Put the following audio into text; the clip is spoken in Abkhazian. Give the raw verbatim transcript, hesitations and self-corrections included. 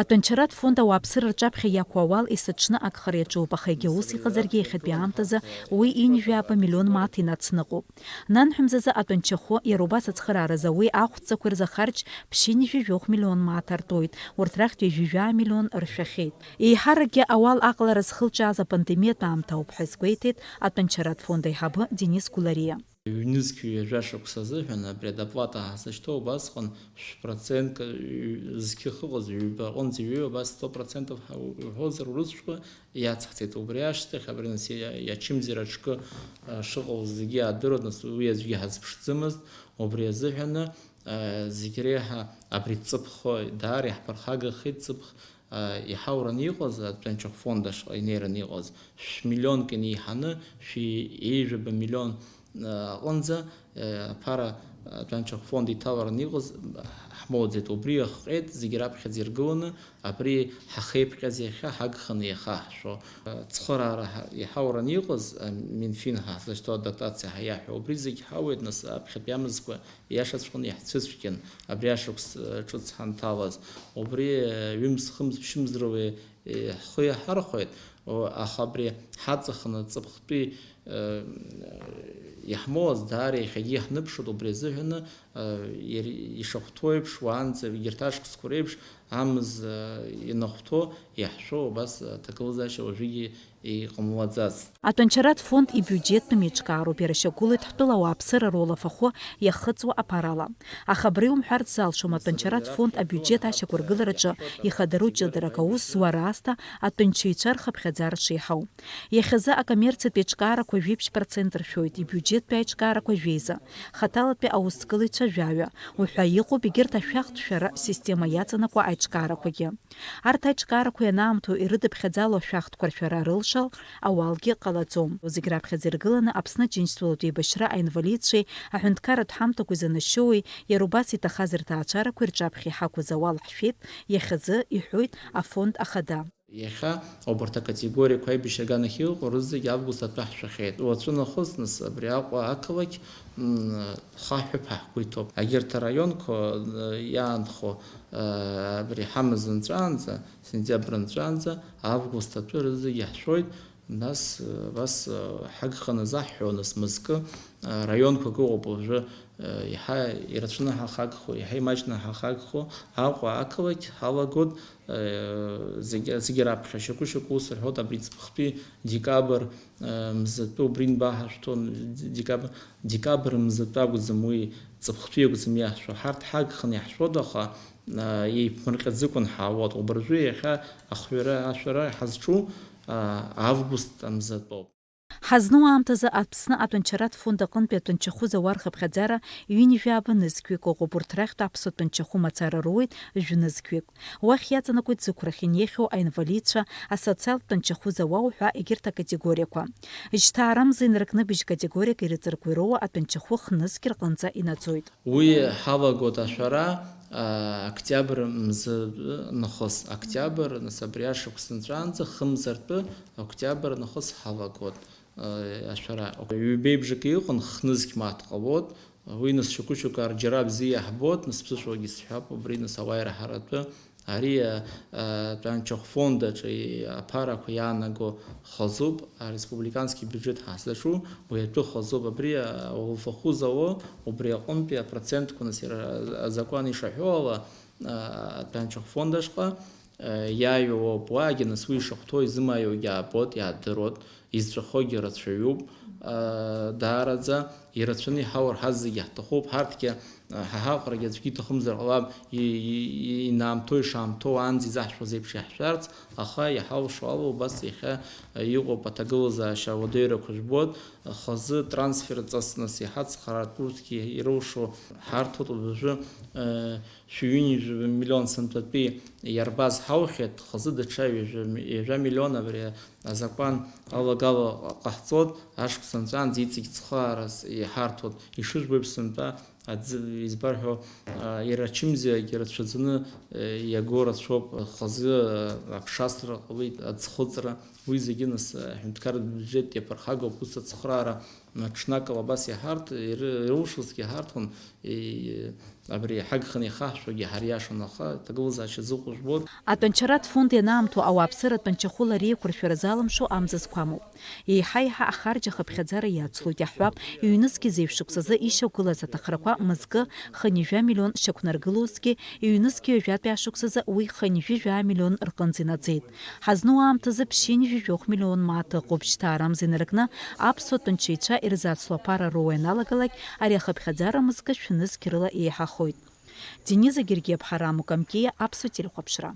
Атәанчаратә фонд ауааԥсыра рҿаԥхьа иақәу ауал есыҽны агхара иаҿуп, аха егьа ус иҟазаргьы иахьатәи аамҭазы уи ҩынҩажәи жәаба миллион мааҭ инацныҟәоуп. Нанҳәа мзазы атәанчахәы, иара убас ацхырааразы уи ахәҵақәа рзы ахарџь ԥшьынҩажәи жәохә миллион мааҭ артуеит, урҭ рахьтә ҩажәи жәаа миллион ыршәахьеит. Еиҳаракгьы ауал аҟалара зхылҿиааз апандемиатә аамҭоуп ҳәа изгәеиҭеит атәанчаратә фонд аиҳабы Денис Гәлариа. Ҩнызқь ҩажәа шықәса азыҳәан апредоплата ҳазышьҭоу убасҟан шә-процентк, ҩ-, зқьы ахьыҟаз ҩба аҟынӡа иҩеиуа абас сто процентов ҳа-, уҳәозар урысшәа иацҳҵеит. Убри ашьҭахь абри нас иа-, иачымзара аҽкы, а, шыҟоу зегьы иаадыруан, нас уи аӡәгьы ҳазԥшӡомызт. Убри азыҳәаны, а, зегь реиҳа абри ҵыԥх, даара иаҳԥырхагахеит ҵыԥх, а, иҳаураны иҟаз, атәанчахә фонд ашҟа инеираны иҟаз, шә-миллионк инеиҳаны, шәи-, ҩажәи жәаба миллион, а, аҟынӡа, а, аԥара, а, атәанчахә фонд иҭалараны иҟаз ҳмоуӡеит. Убри ахҟьеит зегь раԥхьаӡа иргыланы, абри ҳахеиԥҟьаз иахьа ҳагханы иахаҳшәо. А, цхыраара ҳа-, иҳаураны иҟаз, а, Минфин ҳазышьҭоу адотациа ҳәа иаҳәо, убри зегь ҳауеит, нас аԥхьатәи амзқәа иашаҵәҟьаны иаҳцәыцәгьан, абри ашықәс, э, ҿыц ҳанҭалаз. Убри, э, ҩымз, хымз, ԥшьымз рыла, э, ҳхы иаҳархәеит, о, аха абри ҳаҵаханы ҵыԥхтәи, э, иаҳмоуаз даара иахьагьы иаҳныԥшуеит, убри азыҳәаны, э, иар-, ишахәҭоу еиԥш, уаанӡа егьырҭ ашықәсқәа реиԥш амз, э, ианахәҭоу, иаҳшәоу абас аҭагылазаашьа уажәыгьы иҟамлаӡац. Атәанчаратә фонд ибиуџьеттәым еиҿкаароуп, иара шьақәгылоит ҳтәыла ауааԥсыра ролафахәы иахыҵуа аԥарала. Аха абри умҳәарц залшом, атәанчаратә фонд абиуџьет ашьақәыргылараҿы ихадароу ҷыдарак аус зуа раасҭа атәанчаҩцәа рхыԥхьаӡара шеиҳау. Иахьазы акоммерциатә еиҿкаарақәа жәиԥшь процент ршәоит, ибиуџьеттәи аиҿкаарақәа жәеиза, хаҭалатәи аусҭгылаҩцәа жәаҩа, уҳәа иҟоуп егьырҭ ашәахтә шәара система иаҵанакуа аиҿкаарақәагьы. Арҭ аиҿкаарақәа ианаамҭоу ирыдыԥхьаӡало ашәахтәқәа ршәара рылшар, ауалгьы ҟалаӡом. Зегь раԥхьаӡа иргыланы Аԥсны Аџьынџьтәылатәи еибашьра аинвалидцәеи аҳәынҭқарратә ҳамҭақәа изанашьоуи, иара убас иҭахаз рҭаацәарақәеи рҿаԥхьа иҳақәыз ауал ҳшәеит, иахьазы, иҳәоит афонд ахада. Иахьа убарҭ акатегориақәа аибашьра аганахь иҟоу рызегь август атәы ҳшәахьеит. Уаҵәы нахыс, нас, абри Аҟәа ақалақь, м, хаҳәып ҳәа ҳгәы иҭоуп. Егьырҭ араионқәа, м, иаанхо, а, абри ҳамз нҵәаанӡа, сентиабр нҵәаанӡа, август атәы рызегь иаҳшәоит. Нас, а, абас, а, ҳагханы заҳҳәо, нас, мызкы, а, раионқәак ыҟоуп уажәы, а, иаҳа ирацәаны ҳахагхо, иаҳа имаҷны ҳахагхо, Аҟәа ақалақь ҳалагоит, а, зегь, зегь раԥхьа шьоукы-шьоукы ус рҳәоит, абри ҵыԥхтәи декабр, а, мзатәы убри нбаҳашәҭон, д-, декабр, декабр мзатәы акәӡам уи, ҵыԥхтәи акәӡам иаҳшәо. Ҳарҭ ҳагханы иаҳшәоит, аха, а, еиԥмырҟьаӡыкәан ҳаауеит. Убыржәы иахьа ахҩара, ашәара ҳазҿу, а, август амзатәоуп. Ҳазну аамҭазы Аԥсны атәанчаратә фонд аҟынтәи атәанчахәы зауа рхыԥхьаӡара ҩынҩажәи жәаба нызқьҩык ыҟоуп, урҭ рахьтә аԥсуа тәанчахәы мацара роуеит жәнызқьҩык. Уахь иаҵанакуеит зықәрахь инеихьоу аинвалидцәа, асоциалтә тәанчахәы зауа уҳәа егьырҭ акатегориақәа. Жьҭаарамза инаркны быжь категориак ирыҵаркуа ироуа атәанчахәы хнызқь рҟынӡа инаӡоит. Уи ҳалагоит ашәара, а, октиабр мза нахыс, октиабр, нас абри ашықәс нҵәаанӡа, хымзартәы октиабр нахыс ҳалагоит, а, ашәара. Ҩбеибжак иҟан, хнызқь мааҭ ҟалоит, уи нас шьоукы-шьоукы ар џьара бзиа иаҳбоит, нас ԥсышәалагьы сҳәап, убри нас ауаа ираҳаратәы. Ари, а, а, тәанчахә фонд аҿы аԥарақәа иаанаго хазуп, ареспубликански биуџьеҭ ҳазаҿу, уи атәы хазуп. Абри, а, улфахәы зауа, убри аҟынтәи апроцентқәа, нас, иара, а, азакәан ишаҳәо ала, а, атәанчахә фонд ашҟа, а, иааиуа ауп. Уаагьы, нас, уи ишахәҭоу изымааиуагьы аабоит, иаадыруеит. Изҵәахогьы рацәаҩуп, аа, даараӡа ирацәаны иҳаур ҳазегьы ҳҭахуп. Ҳарҭгьы, аа, ҳа ҳаҟарагьы аӡәгьы иҭахымзар ҟалап, и-, и-, и-, инаамҭоу ишаамҭоу аанӡа изаҳшәоз еиԥш иаҳшәарц, аха иҳалшо ала убас иахьа, аа, иҟоуп аҭагылазаашьа ауадаҩрақәа жәбоит, хазы трансферт ҵас нас иҳацхраартә урҭгьы ирылшо ҳарҭоит уажәы, аа, шәи ҩынҩажәи жәаба миллион сынтәатәи иарбаз ҳаухьеит, хазы даҽа ҩажәа ми-, ҩажәа миллион абри азакәан алагала ҟаҳҵоит, ашықәс анҵәаанӡа иҵегь цхыраарас иҳарҭоит. Ишыжәбо еиԥш, сынтәа аӡы, избар ҳәа, а, иара ачымзарагьы рацәаӡаны, э, иаго рацәоуп. Хазы, а, аԥшасра ҟалеит, аӡхыҵра, уи зегьы нас, а, аҳәынҭқарратә бюджет иаԥырхагоуп, ус ацхыраара Ҽнакала абас иҳарҭ, иры-, ирылшозгьы ҳарҭон, и-, абри ҳагханы ихаҳшәогьы ҳариашон, аха аҭагылазаашьа зыҟоу жәбоит. Атәанчаратә фонд ианаамҭоу ауааԥсыра тәанчахәыла реиқәыршәара залымшо амзызқәа амоуп. Еиҳа-еиҳа ахарџь ахыԥхьаӡара иацлоит, иаҳҳәап, ҩнызқьи зеижә шықәсазы ишьақәгылаз аҭахрақәа мызкы хынҩажәа миллион шьақәнаргылозҭгьы, ҩнызқьи ҩажәатәи ашықәсазы уи хынҩажәа миллион рҟынӡа инаӡеит. Ҳазну аамҭазы ԥшьынҩажәи жәохә миллион мааҭ ыҟоуп, шьҭа арамза инаркны аԥсуа тәанчаҩцәа ирзацло аԥара роуа ианалагалак, ари ахыԥхьаӡара мызкы шәнызқь рыла еиҳахоит. Дениза Гергиаԥҳа, Рамо Камкиа, Аԥсуа телехәаԥшра.